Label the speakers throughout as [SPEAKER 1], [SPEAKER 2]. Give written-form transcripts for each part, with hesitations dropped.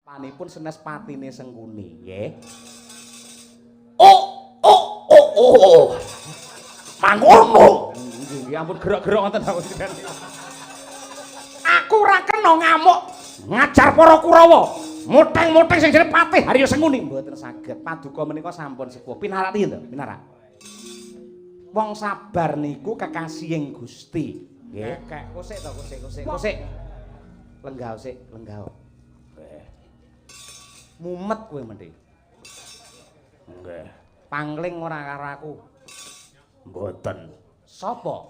[SPEAKER 1] Panipun senes patine Sengkuni, nggih. Oh, oh, oh, oh. Mangono. Nggih, ampun gerak-gerak ngoten aku. Aku ora kena ngamuk ngajar para Kurawa. Moteng-moteng sing jenenge Patih Harya Sengkuni mboten saged. Paduka menika sampun sepuh. Pinarak piye to? Pinarak. Wong sabar niku kekasihing Gusti. Nggih. Kek, kosek to, kosek, kosek, kosek. Lenggah sik, lenggah. Mumet kowe mendhi. Nggih. Pangling ora karo aku. Mboten. Sapa?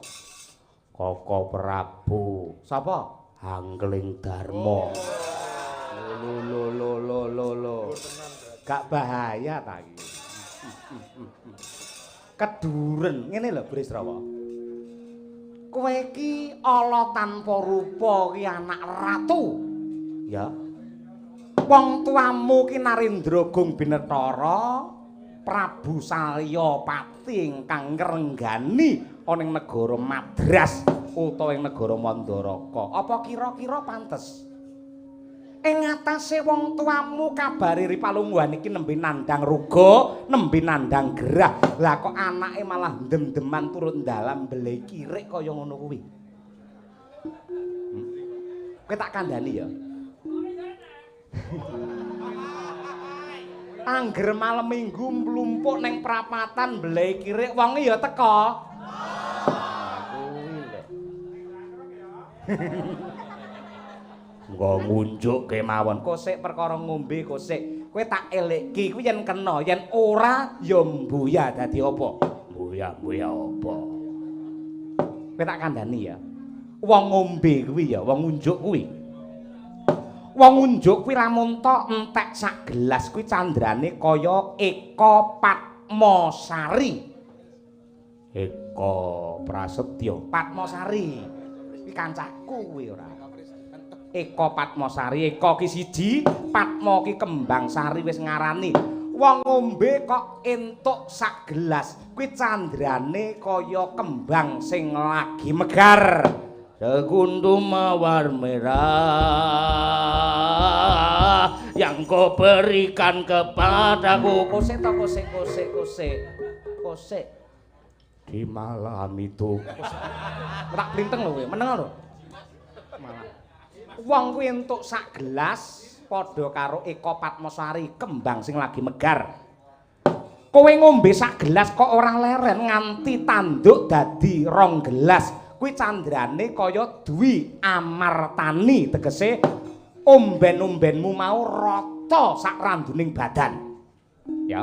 [SPEAKER 1] Koko Prabu. Sapa? Angling Darma. Lho lho lho lho lho lho. Gak bahaya ta iki. Keduren ngene lho Brisrawa. Kowe iki ala tanpa rupa ki anak ratu. Ya. Wong tuamu ki Narendra Gung Binetara, Prabu Salyapati ingkang ngrenggani ana ing negara Madras utawa ing negara Mandaraka. Apa kira-kira pantes? Ing atase wong tuamu kabare ripalungguhan iki nembe nandhang ruga, nembe nandhang gerah. Lah kok anake malah ndem-deman turun dalam mbeleh kirik kaya ngono kuwi. Kowe tak kandhani ya. Angger malem Minggu mlumpuk ning prapatan mbeleh kirik wonge ya teka. Kuwi lho. Nggo ngunjuk kemawon kosek perkara ngombe kosek. Kowe tak elekke kuwi yen kena, yen ora ya mbuya dadi apa? Mbuya-mbuya apa? Kowe tak kandhani ya. Wong ngombe kuwi ya, wong ngunjuk kuwi. Wong ngunjuk kuwi lamun tok entek sak gelas kuwi candrane kaya Eka Patmasari. Eka Prasetya Patmasari. Kuwi kancaku kuwi ora. Eka Patmasari, Eka ki siji, Patma ki kembang sari wis ngarani. Wong ngombe kok entuk sak gelas, kuwi candrane kaya kembang sing lagi megar. Sekuntum mawar merah yang kau berikan kepadaku. Kosek to, kosek, kosek, kosek, kosek. Di malam itu. Tak plinteng lho kowe, meneng lho. Malah. Wong kuwi entuk sak gelas padha karo Eka Patmasari, kembang sing lagi megar. Kowe ngombe sak gelas kok ora leren nganti tanduk dadi rong gelas. Kuwi candrane kaya Dwi Amartani, tegese omben-ombenmu mau rata sak randuning badan. Ya.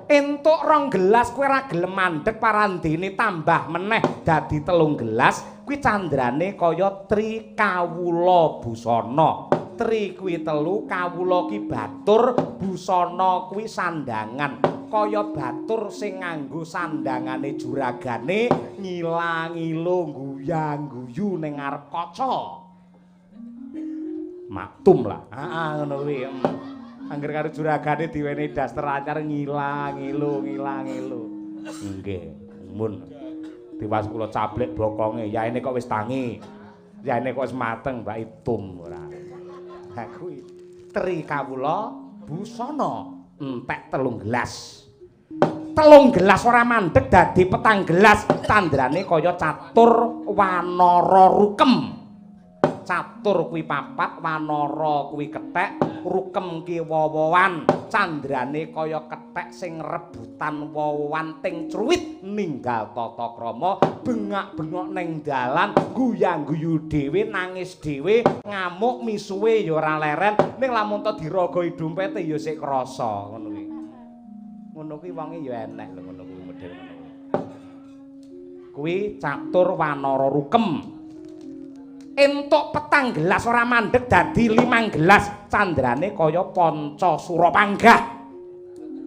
[SPEAKER 1] Entuk rong gelas kowe ora gelem mandek parandene tambah meneh dadi telung gelas, kuwi candrane kaya Tri Kawula Busana. Tri kuwi telu, kawula ki batur, busana kuwi sandangan. Kaya batur sing nganggo sandangane juragane ngila-ngilu guyang-guyu ning ngarep kaca. Maktum lah. Heeh ngono kuwi. Angger karo juragane diwenehi daster anyar ngila-ngilu ngila-ngilu. Nggih, mun tiwas kula cablek bokonge, yaene kok wis tangi. Yaene kok wis mateng, Mbak Itum ora. Ha kuwi Tri Kawula Busana entek telung gelas. Telung gelas ora mandek dadi petang gelas, candrane kaya catur wanara rukem. Catur kuwi papat, wanara kuwi kethek, rukem ki wowoan. Candrane kaya kethek sing rebutan wowoan ting truwit ninggal tata krama, bengak-bengok ning dalan, guyang-guyu dhewe, nangis dhewe, ngamuk misuwe ya ora leren, ning lamun to diragoi dompete ya sik krasa ngono kuwi. Ngono kuwi wonge ya enek lho ngono kuwi model ngono kuwi. Kuwi catur wanara rukem. Entuk petang gelas ora mandek dadi limang gelas, candrane kaya panca sura panggah.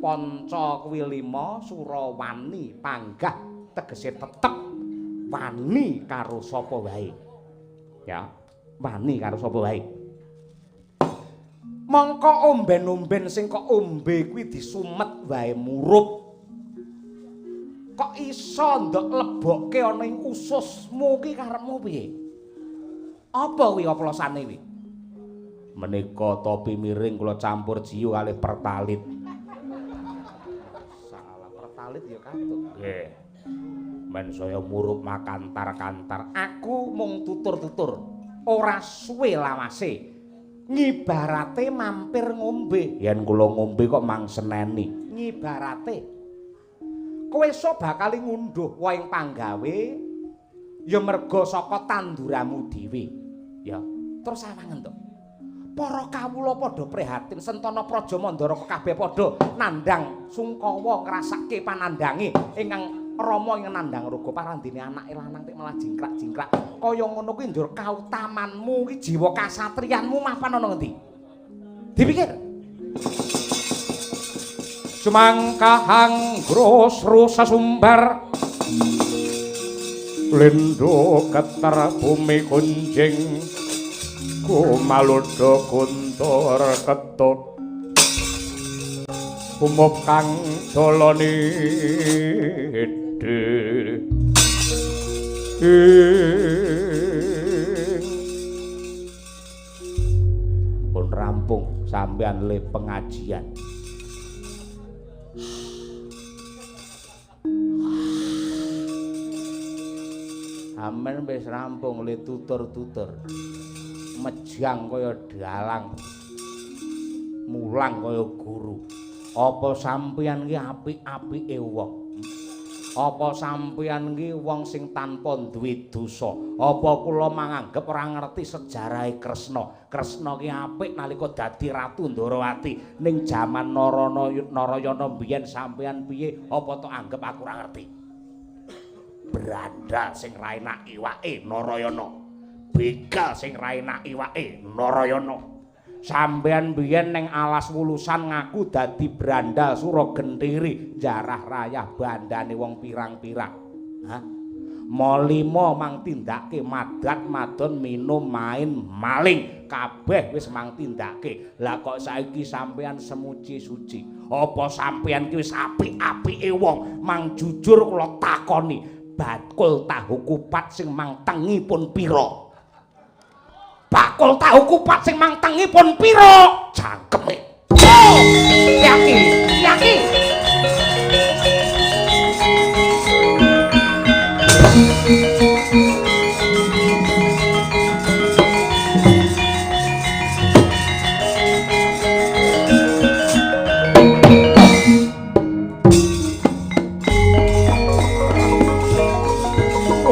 [SPEAKER 1] Panca kuwi lima, sura wani, panggah tegese tetep wani karo sapa wae. Ya, wani karo sapa wae. Mongko omben-omben sing kok ombe kuwi disumet wae murup. Kok iso ndok lebokke ana ing ususmu ki karepmu piye? Apa kuwi oplosane kuwi? Menika topi miring kula campur jiu kalih pertalit. Salah pertalit ya katut. Nggih. Men saya murup makantar-kantar. Aku mung tutur-tutur. Ora suwe lawase. Ngibarate mampir ngombe. Yen kula ngombe kok mang seneni. Ngibarate kowe iso bakal ngunduh wohing panggawe ya merga saka tanduramu dhewe. Ya, terus awangen to. Para kawula padha prihatin, Sentana Praja Mandara kabeh padha nandhang sungkawa ngrasake panandhange ingkang Rama ing nandhang raga parandene anake lanang tek malah jingkrak-jingkrak. Kaya ngono kuwi njur kautamanmu iki jiwa kasatriyanmu mapan ana ngendi? Dipikir. Sumangkahang grosro sasumbar lindho getar bumi kunjing kumaludha guntur ketut umup kang dolone pun rampung sampean le pengajian. Amen wis rampung le tutur-tutur. Mejang kaya dalang. Mulang kaya guru. Apa sampeyan ki apik-apike wong? Apa sampeyan ki wong sing tanpa duwe dosa? Apa kula manganggep ora ngerti sejarahe Kresna? Kresna ki apik nalika dadi Ratu Ndorowati ning jaman Narayana mbiyen sampeyan piye? Apa tok anggep aku ora ngerti? Brandal sing ra enak iwake Narayana. Begal sing ra enak iwake Narayana. Sampeyan biyen ning alas wulusan ngaku dadi brandal Sura Gentiri, jarah rayah bandane wong pirang-pirang. Hah? Molimo mang tindake madat madon minum main maling kabeh wis mang tindake. Lah kok saiki sampeyan semuci suci? Apa sampeyan ki wis apik-apike wong? Mang jujur kula takoni, bakul tahu kupat sing mang tengi pun pira? Bakul tahu kupat sing mang tengi pun pira? Jangkeme. Oh, yaki, yaki.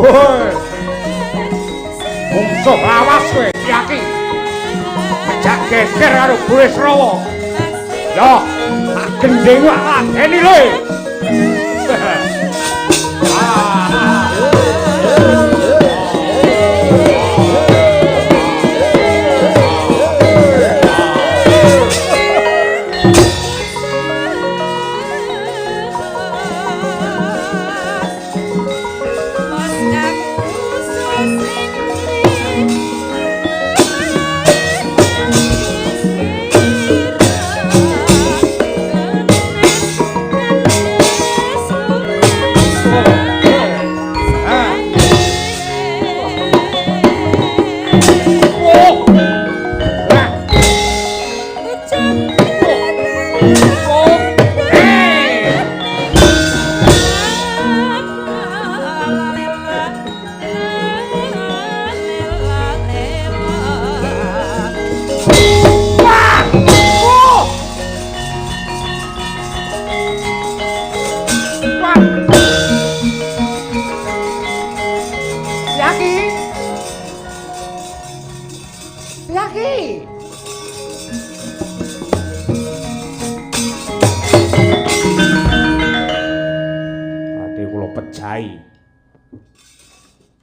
[SPEAKER 1] Woi. Mungsuh lawas kowe, yaki. Mejak geger karo Burisrawa. Yo, tak gendheng wak ladeni lho.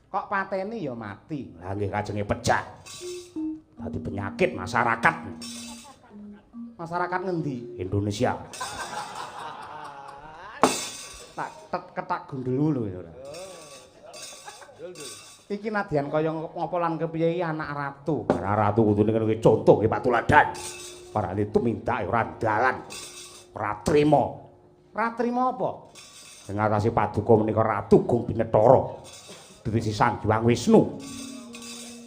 [SPEAKER 1] Kok pateni ya mati. Lah nggih kajenge pejah. Dadi penyakit masyarakat. Masyarakat ngendi? Indonesia. Tak tet ketak gundul lho ya ora. Iki nadyan kaya ngopo lan kepiye iki anak ratu. Anak ratu kudune ngene iki contoh nggih Pak Tuladan. Parane tumindake ora dalan. Ora trima. Ora trima apa? Ing atase paduka menika Ratu Gung Binetara. Ditisi Sang Hyang Wisnu.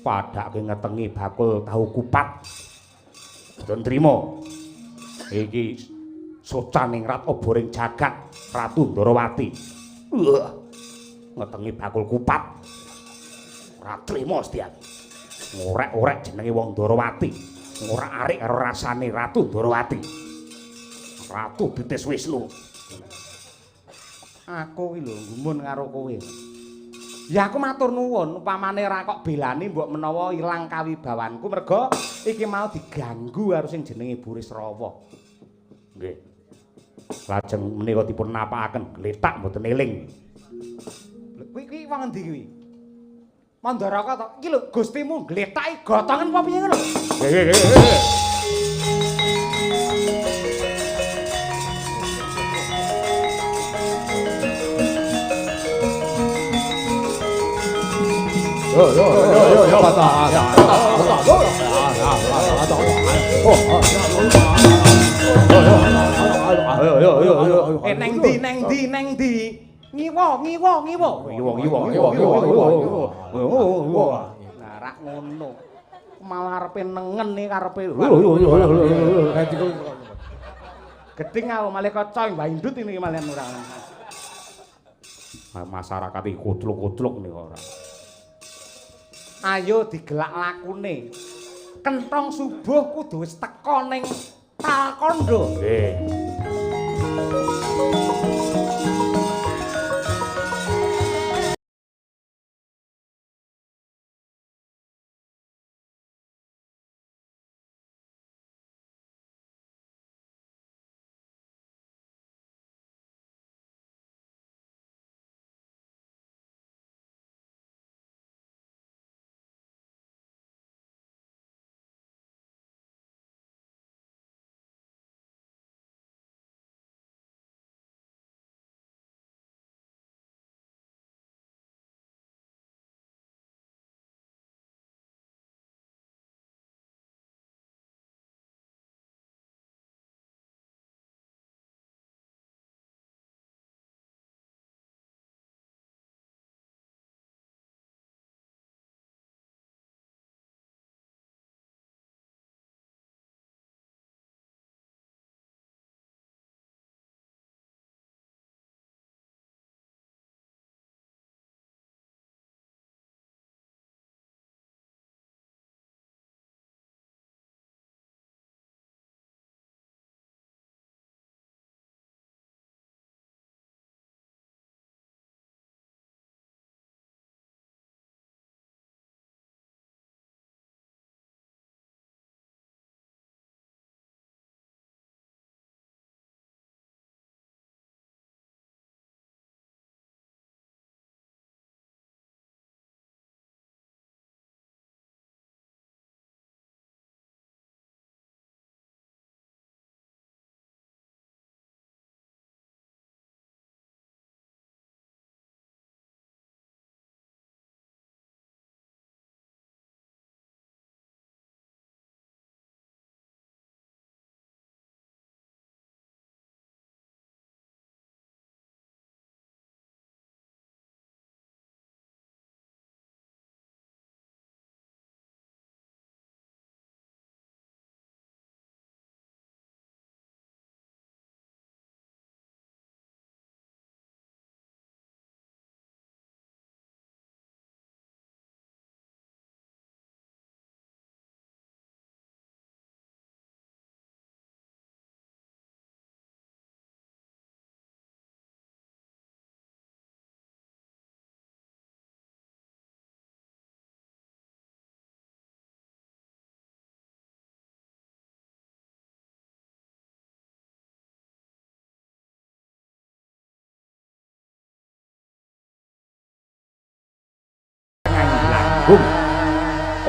[SPEAKER 1] Padake ngetengi bakul tahu kupat. Mboten trima. Iki socaningrat oboring jagat Ratu Ndorowati. Wah. Ngetengi bakul kupat. Ora trima Setian. Ngorek-orek jenenge wong Ndorowati. Ngorak-arik karo rasane Ratu Ndorowati. Ratu Bitis Wisnu. Aku iki lho gumun karo kowe. Ya aku matur nuwun upamane ra kok belani mbok menawa ilang kawibawanku merga iki mau diganggu karo sing jenenge Burisrawa. Nggih. Lajeng menika dipun napakaken gletak mboten eling. Kuwi kuwi wong endi kuwi? Mandaraka to? Iki lho Gustimu gletaki gotongen apa piye ngono? Nggih nggih nggih. Yo yo yo yo yo yo yo yo neng ndi neng ndi neng ndi ngiwa ngiwa ngiwa ngiwa ngiwa ngiwa ngiwa nah rak ngono malah arepe nengen iki karepe gedeng aku malih kaca mbah Indut ini malian ora masyarakat iki kutluk-kutluk nih ora. Ayo digelak lakune. Kenthong subuh kudu wis teka ning Talkandha. Nggih.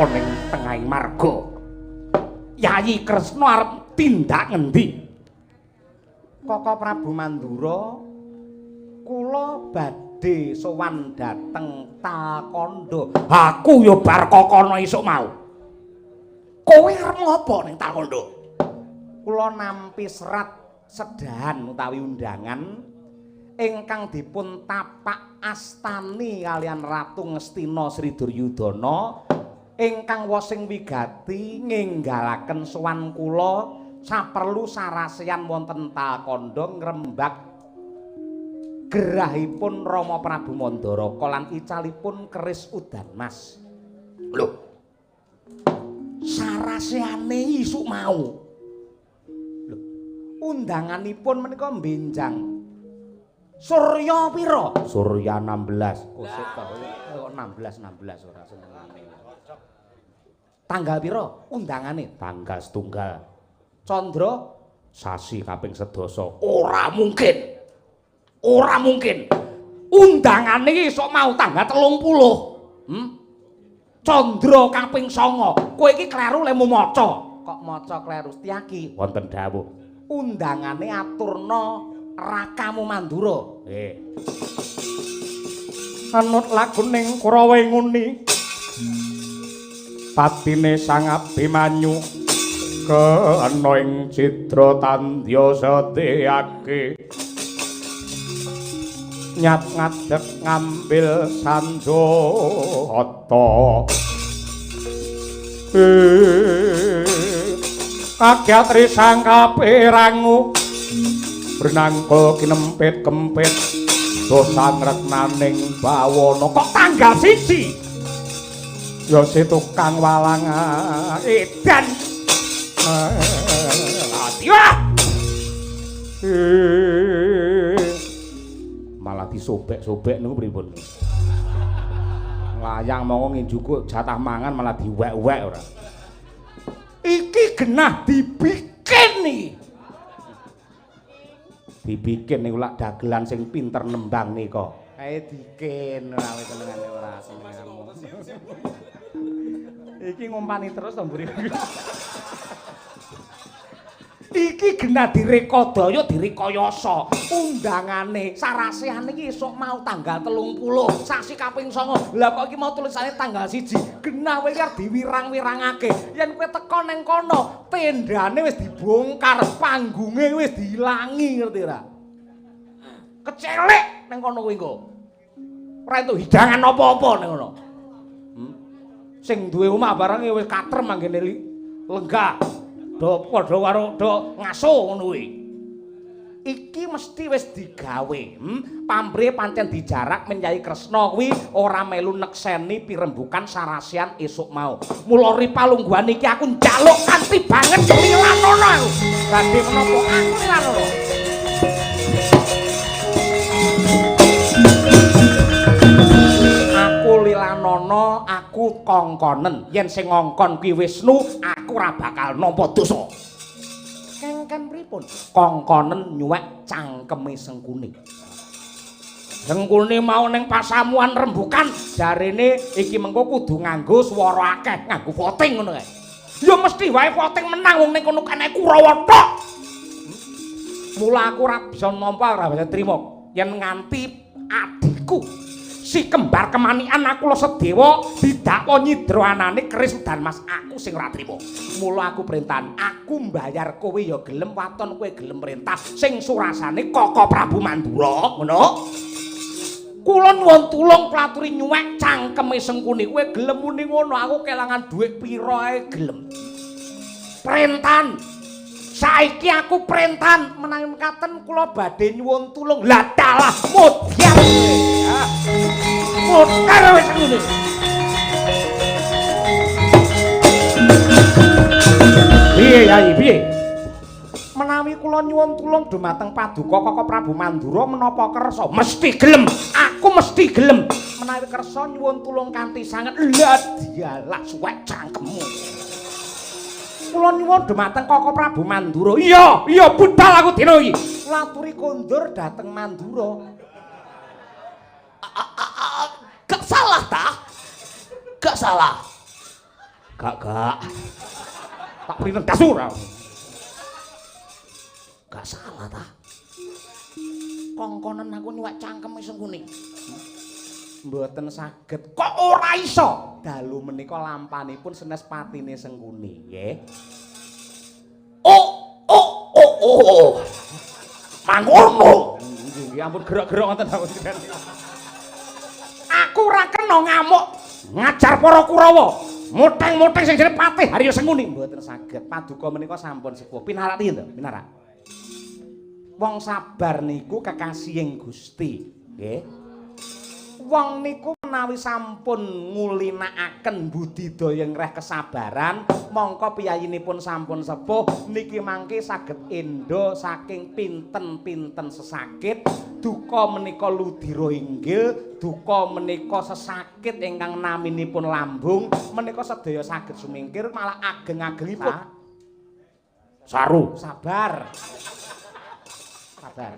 [SPEAKER 1] Ning tengahing marga. Yayi Kresna arep tindak ngendi? Koko Prabu Mandura, kula badhe sowan dhateng Talkandha. Aku ya bar kokono esuk mau. Kowe arep ngopo ning Talkandha? Kula nampi serat sedahan utawi undangan ingkang dipun tapak astani kalian Ratu Ngastina Sri Duryudana Ingkang wosing wigati nginggalaken sowan kula saperlu sarasean wonten Talkandha ngrembak gerahipun Rama Prabu Mandaraka lan icalipun keris Udan Mas. Lho. Saraseane isuk mau. Lho, undanganipun menika benjang Surya pira? Surya 16. Kosek to. Kok 16 16 ora senengane. Tanggal pira undangane? Tanggal setunggal. Candra sasi kaping sedasa. Ora mungkin. Ora mungkin. Undangane esuk mau tanggal 30. Candra kaping 9. Kowe iki kleru lemu maca. Kok maca kleru Setyaki? Wonten dawuh. Undangane aturna Rakamu Mandura. Nggih. Anut laguning Kurawa nguni. Patine Sang Abimanyu kena ing cidra tandya setyake. Nyat ngadeg ngambil sanjata. Kaget risang kapirangu brenangkul kinempit kempit dosa ngreknaning bawana. Kok tanggal 1? Ya si tukang walang edan. Ati wah. Malah disobek-sobek niku pripun? Layang monggo nginjukuk jatah mangan malah diwek-wek ora. Iki genah dibikin iki. Dibikin niku lak dagelan sing pinter nembang nika. Kae dikin ora senengane ora senenganmu. Iki ngumpani terus to mburi. Iki genah direkadaya direkayasa. Undangane saraseane iki esuk mau tanggal 30 sasi kaping 9. Lah kok iki mau tulisane tanggal 1. Genah kowe iki arep diwirang-wirangake. Yen kowe teko nang kono, tendane wis dibongkar, panggunge wis diilangi, ngerti ora? Kecelik nang kono kuwi engko. Ora entuk hidangan apa-apa nang kono. Sing duwe omah barang wis katrem anggene lenggah. Do padha karo do ngaso ngono kuwi. Iki mesti wis digawe. Pamrih pancen dijarak Menyai Kresna kuwi ora melu nekseni pirembukan sarasean esuk mau. Mula ripalungguhan iki aku njaluk kanthi banget lilanono aku. Badhe menapa aku lilanono. Aku lilanono, aku kongkonen. Yen sing ngongkon kuwi Wisnu, aku ora bakal nampa dosa. Kengken pripun? Kongkonen nyuwek cangkeme Sengkuni. Sengkuni mau ning pasamuan rembukan, jarene iki mengko kudu nganggo swara akeh, nganggo voting ngono kae. Ya mesti wae voting menang wong ning kono kene Kurawa tok. Mula aku ora bisa nampa, ora bisa trima yen nganti adikku si kembar kemanikan Nakula Sedewa didakwa nyidra anane keris Udan Mas, aku sing ora trima. Mula aku perintahan, aku mbayar kowe ya gelem, waton kowe gelem perintah sing surasane Koko Prabu Mandura, ngono. Kula nuwun tulung platuri nyuwek cangkeme Sengkuni. Kowe gelem muni ngono, aku kelangan dhuwit pira ae gelem. Perintahan. Saiki aku perintahan menawi mekaten kula badhe nyuwun tulung. Lah dalah modyan. Modar wis ngene. Piye Yai, piye? Menawi kula nyuwun tulung dumateng paduka Koko Prabu Mandura menapa kersa? Mesti gelem. Aku mesti gelem. Menawi kersa nyuwun tulung kanthi sanget. Lah dialah suwek cangkemmu. Kula nyuwun dumateng Koko Prabu Mandura. Iya, iya budal aku dina iki. Kula aturi kondur dhateng Mandura.
[SPEAKER 2] Gak salah ta? Gak salah.
[SPEAKER 1] Gak gak. Tak prinen kasur.
[SPEAKER 2] Gak salah ta? Kongkonen aku nyuwek cangkeme Sengkuni.
[SPEAKER 1] Mboten saged. Kok ora iso? Dalu menika lampanipun senes patine Sengkuni, nggih.
[SPEAKER 2] Oh, oh, oh, oh. Mangono.
[SPEAKER 1] Nggih, ampun gerak-gerak ngoten aku. Aku ora kena ngamuk ngajar para Kurawa. Moteng-moteng sing jenenge Patih Haryo Sengkuni mboten saged. Paduka menika sampun sepuh. Pinarak riyin to, pinarak. Wong sabar niku kekasihing Gusti, nggih. Wong niku menawi sampun ngulinakaken budidaya ngreh kesabaran, mongko piyayinipun sampun sepuh niki mangke saged endo saking pinten-pinten sesakit. Duka menika ludira inggil, duka menika sesakit ingkang naminipun lambung, menika sedaya saged sumingkir malah ageng-agengipun. Saru, sabar. Sabar.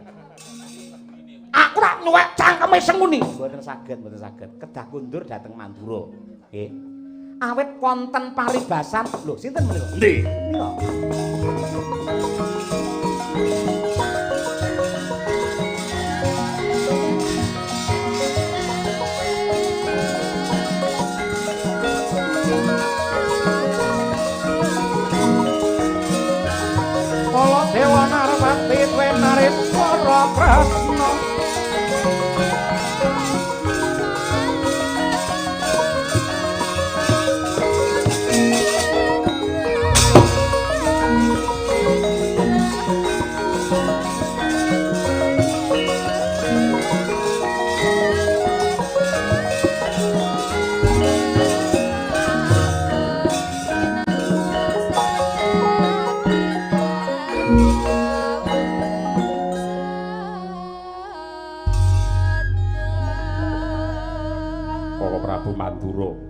[SPEAKER 1] Aku rak nyuwek cangkeme Sengkuni. Mboten saged, mboten saged. Kedah kundur dhateng Mandura. Nggih. Awit wonten paribasan. Lho, sinten menika?
[SPEAKER 2] Endi?
[SPEAKER 1] Menika. Kala Dewa Narpati Twenareswara Kresna.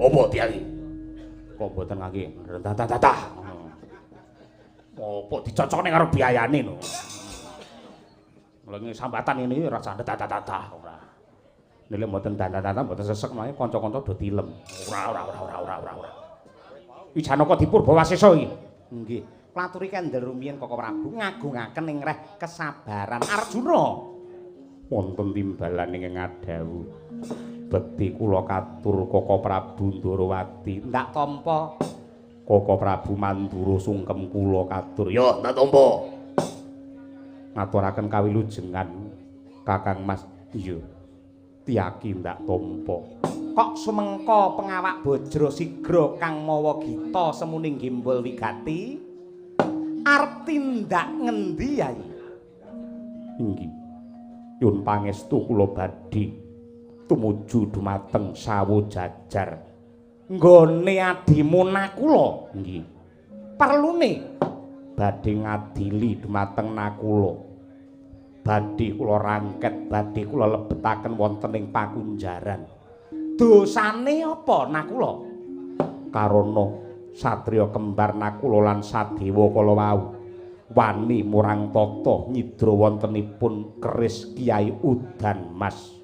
[SPEAKER 2] Apa tiangi?
[SPEAKER 1] Kok mboten ngangge rentatah. Apa dicocokne karo biayane lho. Lha sambatan ngene iki ora rentatah ora. Nek mboten dandan-dandan mboten sesek mlayu kanca-kanca do tilem. Ora ora ora ora ora ora ora. Iki Janaka Dipurbawasesa iki. Nggih. Klaturi kendel rumiyin Koko Prabu ngagungaken ing reh kesabaran Arjuna. Wonten timbalan ing ngadhawuh. Bekti kula katur Koko Prabu Ndorowati. Ndak tampa Koko Prabu Mandura sungkem kula katur.
[SPEAKER 2] Yo, ndak tampa.
[SPEAKER 1] Ngaturaken kawilujengan Kakang Mas. Iya. Tiaki ndak tampa. Kok sumengka pengawak bajra sigra kang mawa gita semuning gimbal wigati? Arep tindak ngendi, Yai? Inggih. Nyuwun pangestu kula badhe tumuju dumateng Sawo Jajar. Nggone adimu Nakula. Nggih. Perlune badhe ngadili dumateng Nakula. Badhe kula rangket, badhe kula lebetaken wonten ing pakunjaran. Dosane apa Nakula? Karana satriya kembar Nakula lan Sadewa kala wau wani murang tata nyidra wontenipun keris Kyai Udan Mas.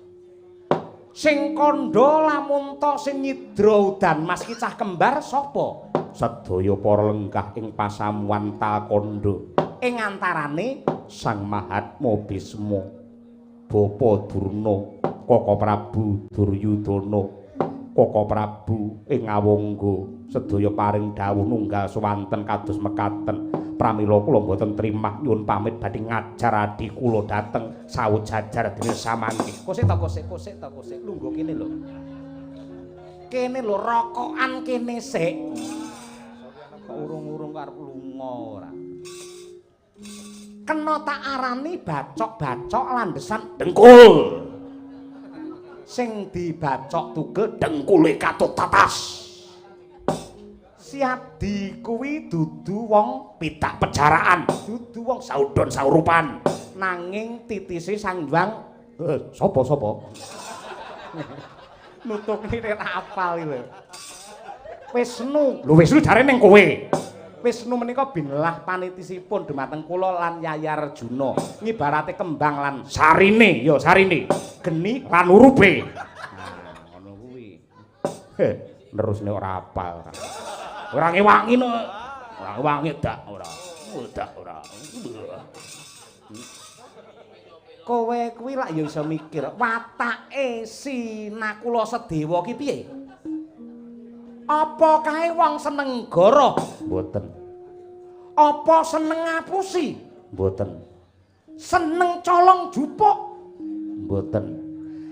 [SPEAKER 1] Sing kandha lamun ta sing nyidra Udan Mas ki cah kembar sapa? Sedaya para lenggah ing pasamuan Talkandha. Ing antarane Sang Mahatma Bisma, Bapa Durna, Koko Prabu Duryudana, Koko Prabu ing Awangga, sedaya paring dawuh nunggal swanten kados mekaten. Pramila kula mboten trimah nyuwun pamit badhe ngajar adi kula dhateng Sawo Jajar dene samangke. Kosek ta kosek, kosek ta kosek, lungguh kene lho. Kene lho rokokan kene sik. Kok urung-urung arep lunga ora. Kena tak arani bacok-bacok landesan
[SPEAKER 2] dengkul.
[SPEAKER 1] Sing dibacok tugel
[SPEAKER 2] dengkule katut tatas.
[SPEAKER 1] Siadi kuwi dudu wong
[SPEAKER 2] pitak pejaraan,
[SPEAKER 1] dudu wong
[SPEAKER 2] saudon saurupan,
[SPEAKER 1] nanging titise Sang Hyang sapa-sapa. Nutukne nek apal iki lho. Wisnu, lho Wisnu jare ning kowe. Wisnu menika binelah panitisipun dumateng kula lan Yayi Arjuna. Ngibarate kembang lan
[SPEAKER 2] sarine, ya sarine.
[SPEAKER 1] Geni
[SPEAKER 2] lan urupe.
[SPEAKER 1] Nah, ngono kuwi. Nerusne ora apal.
[SPEAKER 2] Ora ngewangi no. Ora ngewangi dak ora. Dak ora.
[SPEAKER 1] Kowe kuwi lak ya iso mikir watake si Nakula Sedewa ki piye? Apa kae wong seneng goroh?
[SPEAKER 2] Mboten.
[SPEAKER 1] Apa seneng ngapusi?
[SPEAKER 2] Mboten.
[SPEAKER 1] Seneng colong jupuk?
[SPEAKER 2] Mboten.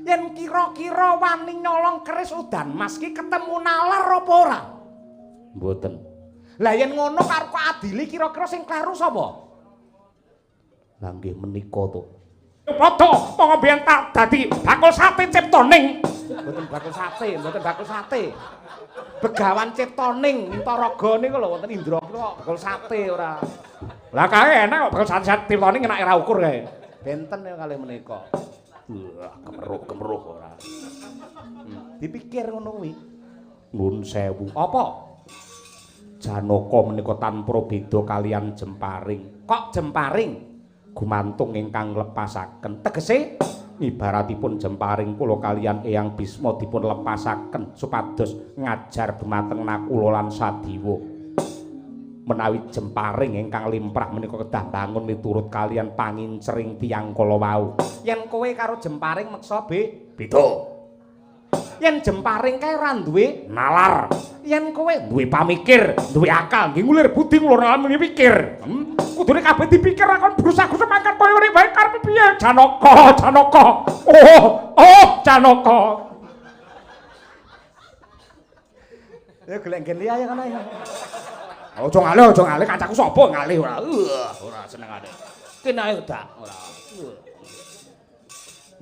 [SPEAKER 1] Yen kira-kira wani nyolong keris Udan Mas ki ketemu nalar apa ora? Mboten. Lah yen ngono karo adili kira-kira sing kleru sapa? Lah nggih menika to.
[SPEAKER 2] Padha monggo biyen tak dadi bakul sate ciptaning.
[SPEAKER 1] Mboten bakul sate, mboten bakul sate. Begawan Ciptaning Mintaraga niku lho wonten Indra kok bakul sate ora.
[SPEAKER 2] Lah kae enak kok bakul sate Ciptaning enak ora ukur kae.
[SPEAKER 1] Benten ya kalih menika.
[SPEAKER 2] Wah, kemeruh-kemeruh ora.
[SPEAKER 1] Dipikir ngono kuwi.
[SPEAKER 2] Nuwun sewu.
[SPEAKER 1] Apa?
[SPEAKER 2] Janaka menika tanpa beda kalian jemparing.
[SPEAKER 1] Kok jemparing?
[SPEAKER 2] Gumantung ingkang lepasaken.
[SPEAKER 1] Tegese
[SPEAKER 2] ibaratipun jemparing kula kalian Eyang Bisma dipun lepasaken supados ngajar dumateng Nakula lan Sadiwa. Menawi jemparing ingkang limprah menika kedah bangun miturut kalian pangincering tiyang kala wau.
[SPEAKER 1] Yen kowe karo jemparing meksa
[SPEAKER 2] beda.
[SPEAKER 1] Yen jemparing kae ora duwe
[SPEAKER 2] nalar.
[SPEAKER 1] Yen kowe
[SPEAKER 2] duwe pamikir, duwe akal, nggih ngulir budi nglur mikir. Kudune kabeh dipikir akon brusa-grusu mangkat koyo urip wae karepe piye? Janaka, Janaka. Oh, oh, Janaka.
[SPEAKER 1] Ya golek nggen liya ya kono ya.
[SPEAKER 2] Aja ngalih, aja ngalih kancaku sapa ngalih ora. Ora senengane.
[SPEAKER 1] Kene ae dak ora.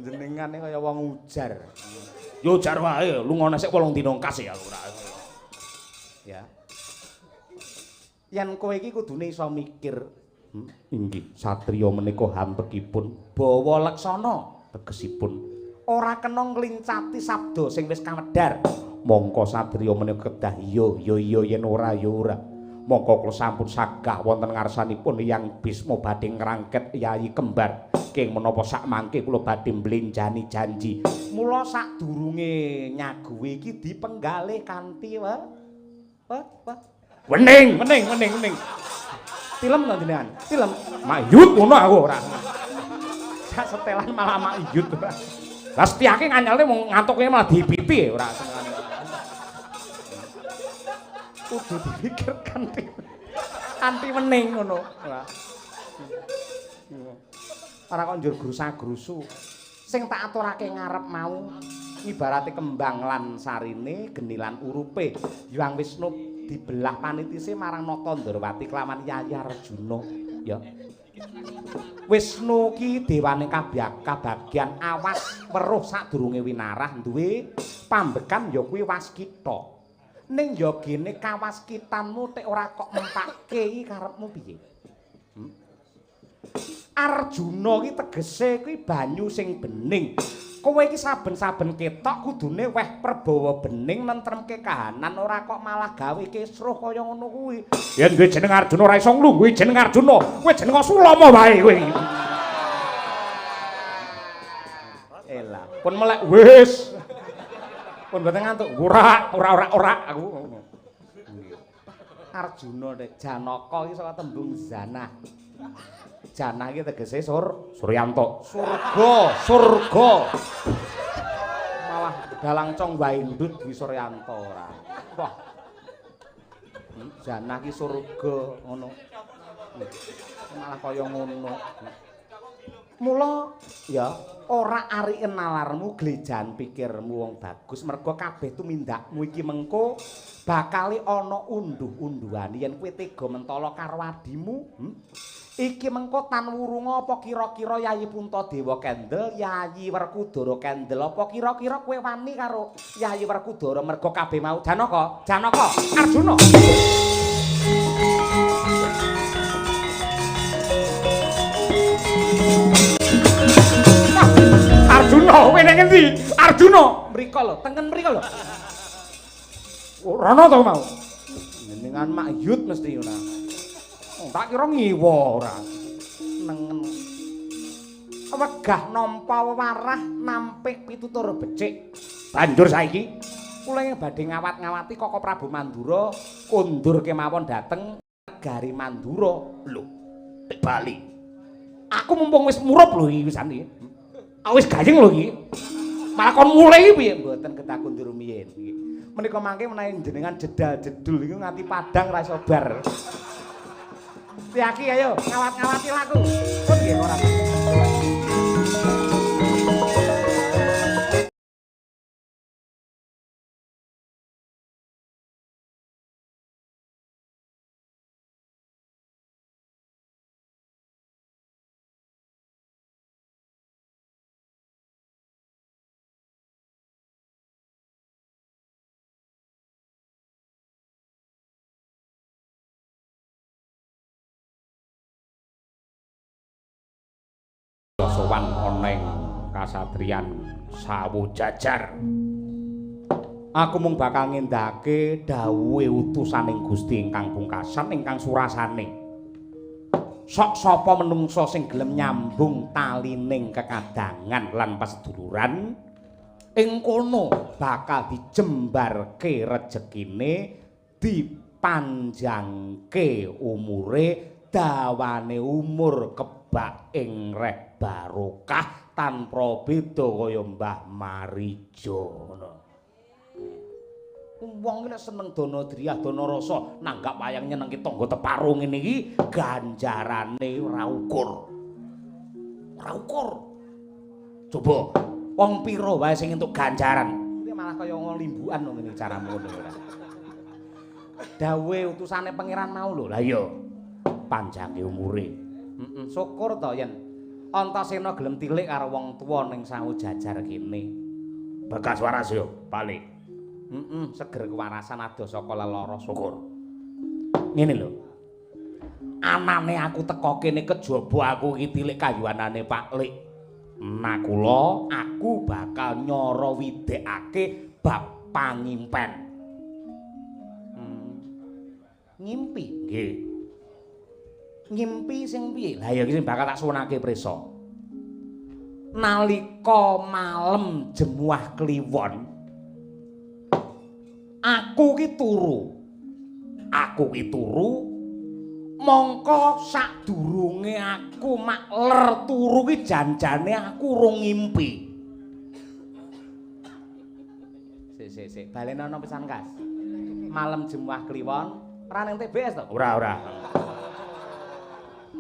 [SPEAKER 1] Jenengane kaya wong ujar.
[SPEAKER 2] Yo ujar wae, lungane sik 8 dina engkas ya ora.
[SPEAKER 1] Ya. Yen kowe iki kudune iso mikir.
[SPEAKER 2] Inggih, satriya menika hambekipun
[SPEAKER 1] bawa leksana
[SPEAKER 2] tegesipun
[SPEAKER 1] ora kena nglincati sabda sing wis kawedhar.
[SPEAKER 2] Mongko satriya menika kedah iya ya iya yen ora ya ora. Mongko kula sampun sagah wonten ngarsanipun Hyang Bisma badhe ngrangket Yayi Kembar. King menapa sakmangke kula badhe mblenjani janji.
[SPEAKER 1] Mula sadurunge nyaguhi iki dipenggalih kanthi
[SPEAKER 2] wening
[SPEAKER 1] wening wening wening. Tilem to jenengan? Tilem.
[SPEAKER 2] Mayut ngono aku ora.
[SPEAKER 1] Sak setelan malah mayut ora.
[SPEAKER 2] Lah setiake nganyelne wong ngantuke malah dipiti ora senengane.
[SPEAKER 1] Kudu dipikir kanthi kanthi wening ngono ora. Ora kok njur grusa-grusu. Sing tak aturake ngarep mau ibarate kembang lan sarine, geni lan urupe. Hyang Wisnu dibelah panitise marang Nata Ndrawati kelawan Yayi Arjuna ya. Wisnu ki dewane kabagyan awas weruh sadurunge winarah duwe pambekan ya kuwi waskita. Ning ya gene kawaskitanmu tek ora kok mempake iki karepmu piye? Arjuna ki tegese kuwi banyu sing bening. Kowe iki saben-saben ketok kudune weh perbawa bening nentremke kahanan ora kok malah gawe kisruh kaya ngono kuwi.
[SPEAKER 2] Yen duwe jeneng Arjuna ora iso nglungguhi jeneng Arjuna, kowe jeneng Sulama wae kowe iki.
[SPEAKER 1] Elah, pun melek wis. Pun mboten ngantuk.
[SPEAKER 2] Ora, ora, ora, ora aku ngono.
[SPEAKER 1] Arjuna nek Janaka iki saka tembung zanah. Janah iki tegese
[SPEAKER 2] Suryanto.
[SPEAKER 1] Surga, surga. Malah dalang cong waindut Dwi Suryanto ora. Wah. Janah iki surga ngono. Malah kaya ngono. Mula ya ora arike nalarmu glejan pikirmu wong bagus mergo kabeh tumindakmu iki mengko bakale ana unduh-unduhane yen kowe tega mentala karo adimu. Iki mengko tan wurunga apa kira-kira Yayi Puntadewa kendel, Yayi Werkudara kendel, apa kira-kira kowe wani karo Yayi Werkudara mergo kabeh mau Janaka, Janaka, Arjuna.
[SPEAKER 2] Arjuna, kowe ning endi? Arjuna,
[SPEAKER 1] mriko lho, tengen mriko lho.
[SPEAKER 2] Ora ana to mau.
[SPEAKER 1] Jenengan makyut mesti ora.
[SPEAKER 2] Tak kira ngiwa ora.
[SPEAKER 1] Nengen. Wegah nampa wewarah nampik pitutur becik.
[SPEAKER 2] Banjur saiki
[SPEAKER 1] kula ing badhe ngawat-ngawati Koko Prabu Mandura kondur kemawon dhateng negari Mandura.
[SPEAKER 2] Lho, tek bali. Aku mumpung wis murup lho iki wisan iki. Aku wis gayeng lho iki. Malah kon mulih iki piye?
[SPEAKER 1] Mboten kedah kondur rumiyin iki. Menika mangke menawi jenengan jedal-jedul iku nganti padang ra iso bar. Tiaki ayo ngawat-ngawati laku. Pun nggih ora.
[SPEAKER 2] Ana ing kasatriyan Sawu Jajar. Aku mung bakal ngendhake dawuhe utusaning Gusti ingkang pungkasan ingkang surasane. Sok sapa menungsa sing gelem nyambung talining kekadangan lan paseduluran ing kono bakal dijembarke rejekine, dipanjangke umure, dawane umur kebak ing reh barokah tanpa beda kaya Mbah Marijo ngono. Wong iki nek seneng dana driyah dana rasa nanggap wayang nyenengke tangga teparo ngene iki ganjarane ora ukur. Ora ukur. Coba wong pira wae sing entuk ganjaran. Kuwi malah kaya limbukan ngene caramu ngono ora. Dawuhe utusane pangeran mau lho. Lah iya. Panjange umure. Heeh, syukur to yen Antasena gelem tilik karo wong tuwa ning Sawu Jajar kene.
[SPEAKER 1] Bagas waras yo, balik.
[SPEAKER 2] Heeh, seger kewarasan adoh saka lelara syukur. Ngene lho. Anane aku teka kene kejaba aku iki tilik kayuwanane Pak Lik. Nakula aku bakal nyara widekake bab pangimpen. Ngimpi?
[SPEAKER 1] Nggih.
[SPEAKER 2] Ngimpi sing piye? Lah ya iki sing bakal tak suwunake prisa. Nalika malem Jemuah Kliwon, aku ki turu. Aku ki turu mongko sadurunge aku makler turu ki janjane aku urung ngimpi. Sik sik sik, balenono pisan Kas. Malem Jemuah Kliwon ora ning TBS to?
[SPEAKER 1] Ora, ora.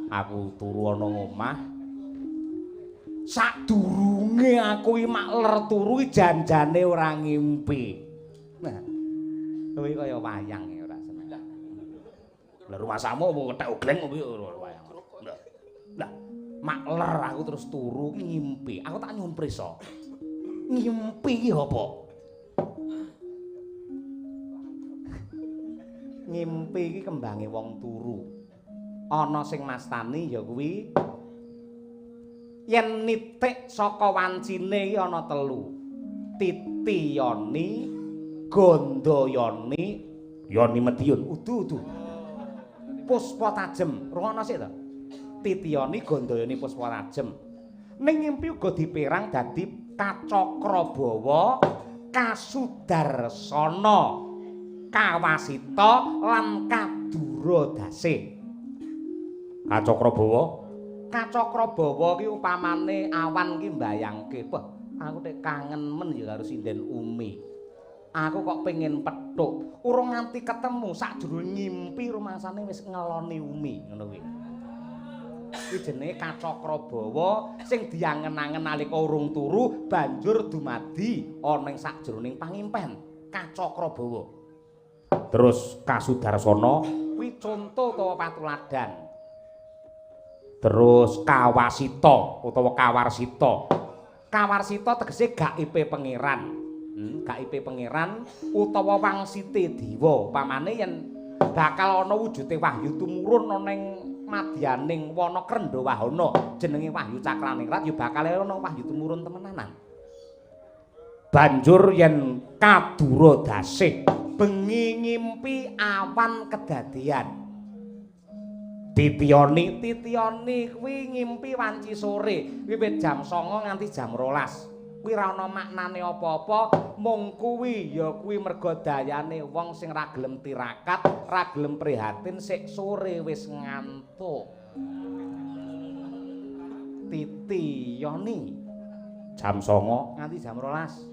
[SPEAKER 2] Aku turu ana omah. Sadurunge aku iki makler turu iki janjane ora ngimpi. Nah, kuwi kaya wayang ya ora seneng.
[SPEAKER 1] Lah rumasamu apa kethek ogleng apa wayang.
[SPEAKER 2] Lah, makler aku terus turu ki ngimpi. Aku tak nyuwun prisa. Ngimpi ki apa? Ngimpi iki kembange wong turu. Ana sing mastani ya kuwi yen nitik saka wancine iki ana telu. Titiyoni, Gandayani,
[SPEAKER 1] Yoni Mediun,
[SPEAKER 2] udu-udu. Puspa tajem, rungono sik to. Titiyoni, Gandayani, Puspa tajem. Ning ngimpi uga diperang dadi Kacakrabawa, Kasudarsana, Kawasita lan Kaduradase.
[SPEAKER 1] Kacakrabawa,
[SPEAKER 2] Kacakrabawa ki upamane awan ki mbayangke, wah aku tek kangen men ya karo sinden Umi. Aku kok pengen petuk, urung nganti ketemu sakjroning ngimpi rumasane wis ngeloni Umi ngono kuwi. Kuwi jenenge Kacakrabawa sing diangen-angen nalika urung turu banjur dumadi ana ing sakjroning pangimpen. Kacakrabawa.
[SPEAKER 1] Terus Kasudarsana
[SPEAKER 2] kuwi conto utawa patuladan.
[SPEAKER 1] Terus Kawasita utawa Kawarsita.
[SPEAKER 2] Kawarsita tegese gaibe pangeran. Gaibe pangeran utawa wangsite dewa. Upamane yen bakal ana wujude wahyu tumurun ana ing madyaning wana Krendhawahana jenenge Wahyu Cakraningrat ya bakal ana wahyu tumurun temenanan.
[SPEAKER 1] Banjur yen Kaduradasih
[SPEAKER 2] bengi ngimpi awan kedadean.
[SPEAKER 1] Titiyoni,
[SPEAKER 2] Titiyoni kuwi ngimpi wanci sore, wiwit jam 09.00 nganti jam 12.00. Kuwi ora ana maknane apa-apa, mung kuwi ya kuwi merga dayane wong sing ra gelem tirakat, ra gelem prihatin sik sore wis ngantuk. Titiyoni
[SPEAKER 1] jam 09.00
[SPEAKER 2] nganti jam 12.00.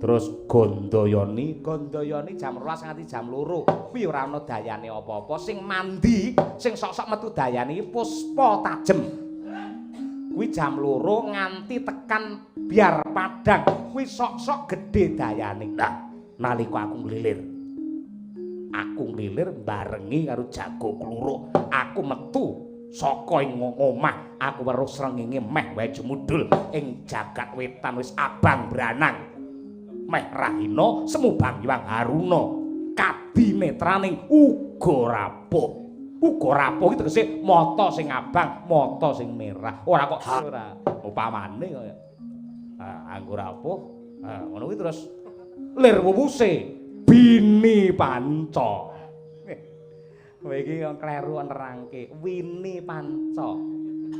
[SPEAKER 1] Terus Gandayani,
[SPEAKER 2] Gandayani jam 12 nganti jam 2. Kuwi ora ana dayane apa-apa, sing mandi, sing sok-sok metu dayane iki Puspa tajem. Kuwi jam 2 nganti tekan biar padang, kuwi sok-sok gedhe dayane.
[SPEAKER 1] Lah, nalika aku nglilir. Aku nglilir barengi karo jago kluruk. Aku metu saka ing omah, aku weruh srengenge meh wae jumudul ing jagat wetan wis abang branang. Meh rahina semu bangyang haruna kadi netraning uga rapuh. Uga rapuh iki tegese mata sing abang, mata sing merah. Ora kok ora upamane kaya anggo rapuh. Ha ngono kuwi terus lir wuwuse bini panca. Kowe iki kleru nerangke wini panca.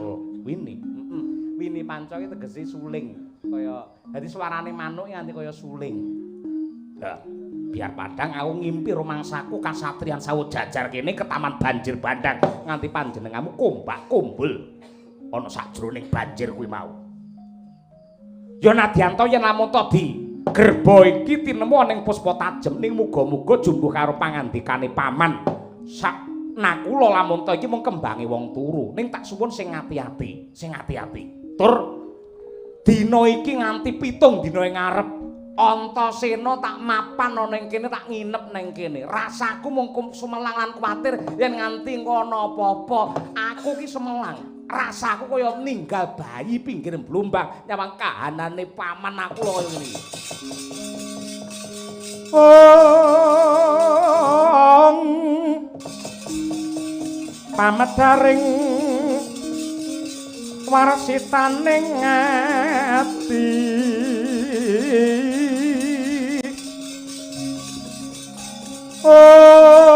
[SPEAKER 1] Oh, wini. Heeh. Wini panca iki tegese suling. Kaya dadi suarane manuk nganti kaya suling. Lah, biar padang aku ngimpi rumangsaku kasatriyan sawut jajar kene ke taman banjir bandang nganti panjenenganmu kombak kumbul ana sajroning banjir kuwi mau. Ya nadyan to yen lamun to di gerba iki tinemu ana ing puspa tajem ning muga-muga jumbuh karo pangandikane paman. Sak nakula lamun to iki mung kembange wong turu ning tak suwun sing ati-ati, sing ati-ati. Tur dina iki nganti 7 dina ing ngarep Antasena tak mapan ana ing kene, tak nginep ning kene. Rasaku mung sumelang lan kuwatir yen nganti engko ana apa-apa. Aku ki sumelang. Rasaku kaya ninggal bayi pinggir blumbang nyawang kahanane paman aku lho kaya ngene iki.
[SPEAKER 2] Ong pamedaring warsitaning ati. Oh.